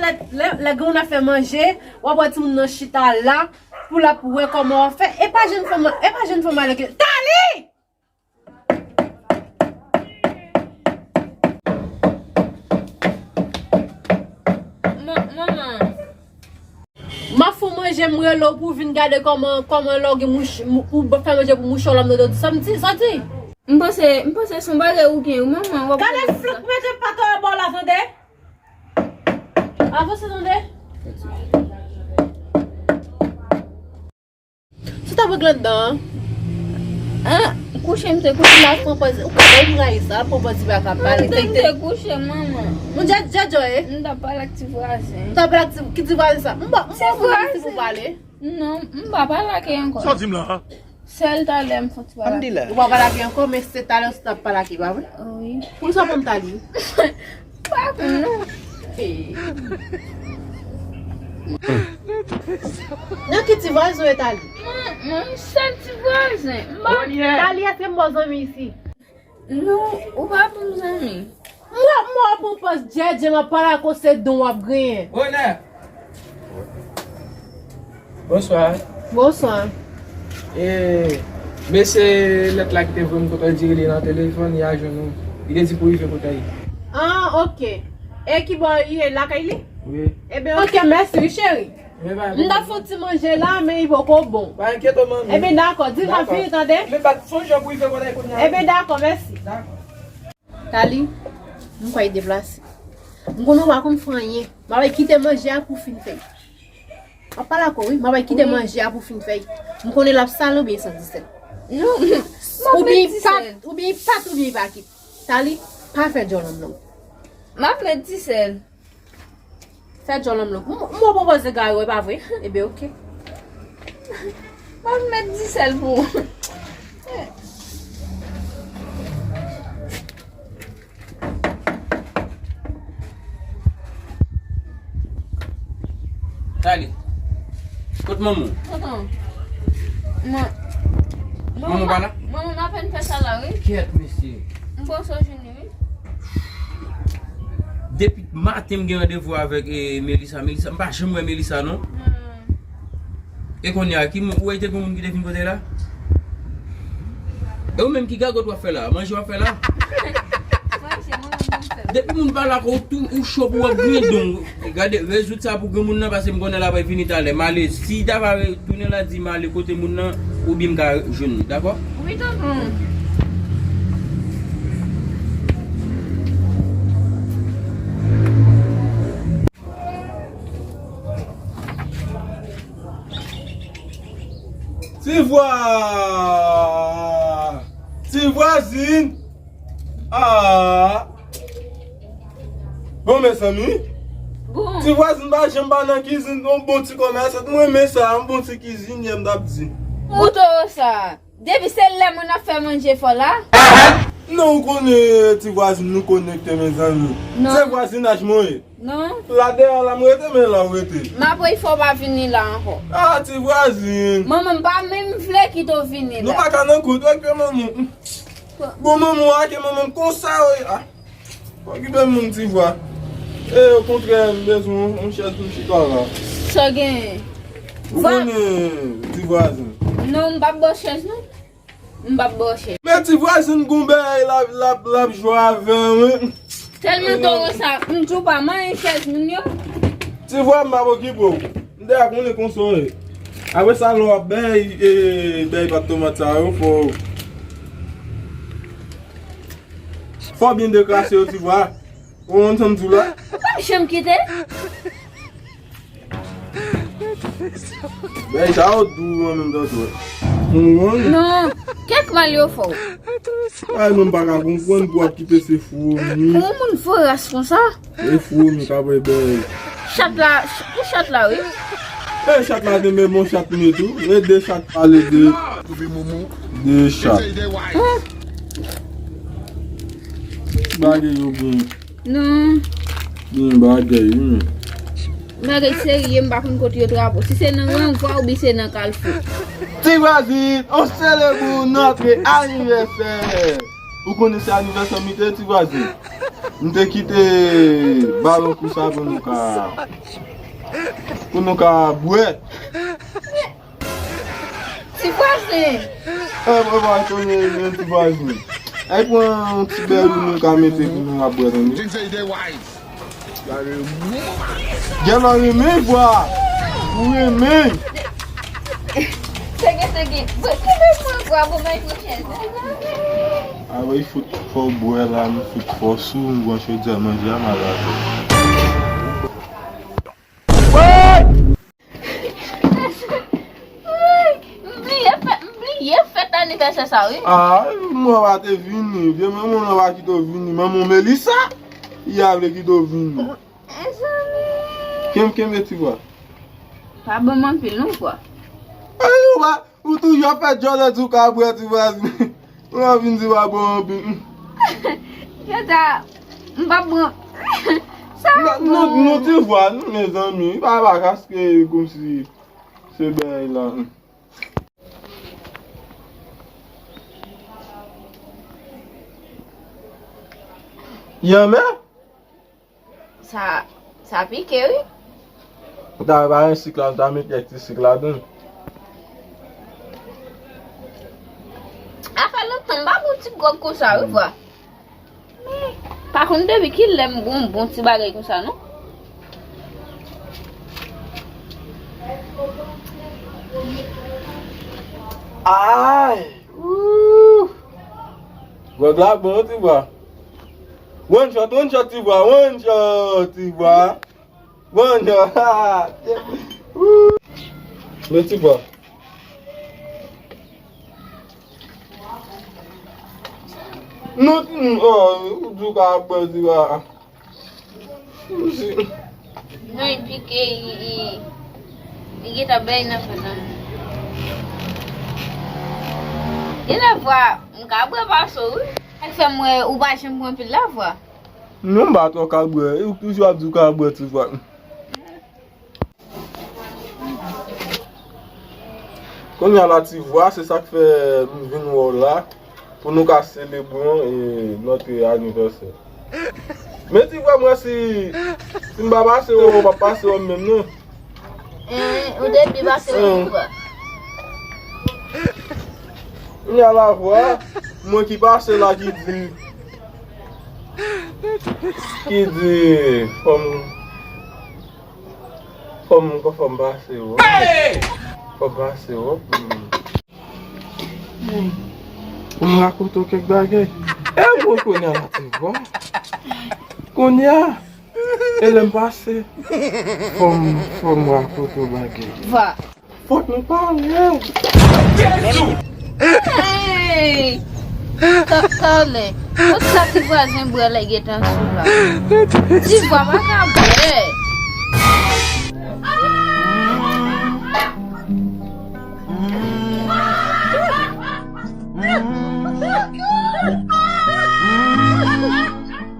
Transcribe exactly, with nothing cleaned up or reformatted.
Lè, lè granmoun ap fè manje, w ap wè timoun nan chita la, pou l ap wè kòman w ap fè. E pa jèn fanm, e pa jèn fanm ale ke. Tali! Man-, manman. M ap fè w manje, m rele w pou w vin gade kòman, kòman lè w gen mouch, mou-, pou w fè manje pou mouch w la, m do di sa m di, sa di. M panse, m panse se yon bagay ou gen, wi, manman, w ap gade flank mete pa tò bò la, tande? Avanse, tande? Sa t ap regle anndan an? An, kouche m te kouche. Ou la pran pòz, ou konn m rayi sa, pran pòz ti baka pale. Anndan m te kouche, manman. Moun djè, djè, djè, e? M t ap pale ak ti vwazen. M t ap pale ak ti, ki ti vwazen sa? M ba, m ba pou li pou pale. Non, m pa pale ak li ankò. Sa w di m la? Sèl talè m fè yon ti pale ak li. Ou pa pale ak li ankò, men se talè w t ap pale ak li, pa vre? Wi. Poukisa w pa m Tali? Pa konn non. Nan ki ti vwazen w ye Tali? Mwen, mwen, sèl ti vwazen. M pa Tali, èske m ba w zanmi isi? Non, ou pa bon zanmi. Mwen, mwen pran pòz djèdjè, m ap pale ak ou, se don w ap genyen. Bonè. Bonswa. Bonswa. E, mesye lèt la ki te voye m kote w, di li nan telefòn, y a jwenn ou. Li te di pou rive kote w. Ah, ok. E ki bò li ye, lakay li? Wi. Ebyen, ok, mèsi, wi, cheri. M t ap fè yon ti manje la, men li poko bon. Pa enkyete w, manmi. Ebyen, dakò, di l m ap vini, tande? Men pa sonje pou rive kote kounye a. Ebyen, dakò, mèsi. Dakò. Tali, m kwè l deplase. M konnen w pa konn fè anyen. M ap kite manje a pou fin fè. M ap pale ak ou, wi. M ap kite manje a pou fin fè. M konnen l ap sale oubyen san disèl. Non, m ap met disèl. Oubyen li pat, oubyen li pa kit. Tali, pa fè djòlòm non. M ap met disèl. Fè djòlòm lòk. M, m pwopoze gari w, e pa vre? Ebyen, ok. M ap met disèl pou ou. Tali. Kot manman w? Tonton. Mwen, manman w pa la? Manman m apèn fè sa la, wi. Kyèt, mesye. M panse w jwenn li, wi. Depi maten m gen randevou avèk, eh, Melissa. Melissa, m pa janm wè Melissa, non. Hmm. E kounye a, ki moun, ou wè te gen moun ki te vin kote la? E ou menm ki gagot w ap fè la? Manje w ap fè la? Manje, mwen menm m fè. Depi moun pa la, ou tou, ou cho pou w ap griyen don. Gade, rezoud sa pou granmoun nan, paske m konnen l ap vini talè. M ale, si l ta va retounen la, di m ale kote moun nan, oubyen m ka jwenn li, dakò? Wi, tonton. Ti vwa-, ti vwazin. Ah. Bon, mezanmi. Bon. Ti vwazin pa janm pa nan kizin, yon bon ti komèsant. Mwen renmen sa, yon bon ti kizinyè, m t ap di. Ou to sa. Depi se lè moun ap fè manje fò la. Non, ou konnen ti vwazin nou konekte, mezanmi. Non. Se vwazinaj mwen ye. Non. La dèyè la m rete, men la w rete. M ap wè fò w pa vini la ankò. Ah, ti vwazin. Manman m pa menm vle kite w vini la. Nou pa ka nan kout, ok, manman. Bon, manman, ake manman m konsa, wi. Ah. Pa okipe m non, ti vwa. E, okontrè, m bezwen yon, yon chèz pou m chita la. Sa w genyen? Ou konnen, ti vwazin. Non, m p ap ba w chèz, non. M p ap ba w chèz. Men ti vwazin gon bagay l ap, l ap, l ap jwe avè m, wi. Tèlman toro sa, m di w pa manyen chèz moun yo. Ti vwa, m p ap okipe w. M deja konnen konsa w ye. Apre sa, lè w ap bay, e, bay pat tomat sa yo, fò, fò w byen deklase yo, ti vwa. Ou konprann sa m di w la? Ou p ap janm kite. Bay sa yo dou an menm tan tou. Ou konprann? Non, kèk mal yo fè w. Ay, non, m pa ka konprann pou w ap kite se fou, wi. Ou moun voras konsa? E fou, mi ka bay bèl. Chat la, ch-, pou chat la, wi. E chat la, gen men bon chat, men tou. E de chat pale de. De chat. Hum. Bagay yo bon. Non. Gen bagay, wi, men. Bagay serye, m pa konn kote yo trabo. Si se nan Rangwa oubyen se nan Kalfou. Ti vwazin, on selebre notre anniversaire. Ou konnen se anivèsè m li te, ti vwazin. M te kite balon kou sa pou nou ka, pou nou ka bwè. Ti vwazen. E, e, vwazen, e, e, ti vwazen. Ay pran yon ti bèl pou nou ka mete pou nou ap bwè, tande. Gen lò renmen vwa. Ou renmen. Sege, sege. Bon, ki bèl mwen vwa, bon, mwen pran chèz. A, wi, fout fò bwè la, m fout fò sou, m pran chodyè manje a, m al lave. M bliye fèt, m bliye fèt anivèsè sa, wi. A, manman pa te vini. Vye manman w pa kite w vini. Manman w Melissa, li a vle kite w vini. Mezanmi. Kenbe, kenbe ti vwa. Pa bon m anpil non vwa. Ay, ou pa, ou toujou ap fè djòlè di w ka bwè ti vwa. Ou ap vin di w pa bon anpil. Geta, m pa bon. Sa non, non, bon. Non, ti vwa, non, mezanmi. Pa, pa kaske kòmsi se bagay la. Yanmè? Sa, sa pike, wi. Ou ta pa yon sik la, ou ta met kèk ti sik ladan. A fè lontan, m pa bwè ti gwòg konsa, wi, vwa. Men, pa konn depi kilè m gon bon ti bagay konsa, non. Ay! Ooh! Gwòg la bon, ti vwa. One shot, one shot, ti vwa, one shot, ti vwa. One shot. Ooh! Men ti vwa. Nou, oh, ou di w ka bwè ti vwa. Non, li pike, li, li, li gentan bay nan fè nan. Li la vwa, m ka bwè pase w, wi. Sa k fè m wè ou pa janm bwè anpil la vwa. Non, m pa twò ka bwè, ou toujou ap di w ka bwè ti vwa. Kounye a la, ti vwa, se sa k fè m vin wè w la, pou nou ka selebre yon, e, notre anniversaire. Men ti vwa, mwen si, si m pa pase wè w, w p ap pase wè m menm, non. E, ou depi pase wè m, ti vwa. Kounye a la vwa, mwen ki pase la ki di, ki di, fò m Fò m, fò m pase w. Fò m pase w. Pou m rakonte w kèk bagay. E mwen kounye a la ti vwa. Kounye a, e lè m pase. Fò m, fò m rakonte w bagay. Va. Fòk nou pale. Hey! Ka-, Kale, konsa ti vwazen bwè lè gentan sou la. Ti vwa pa ka bwè.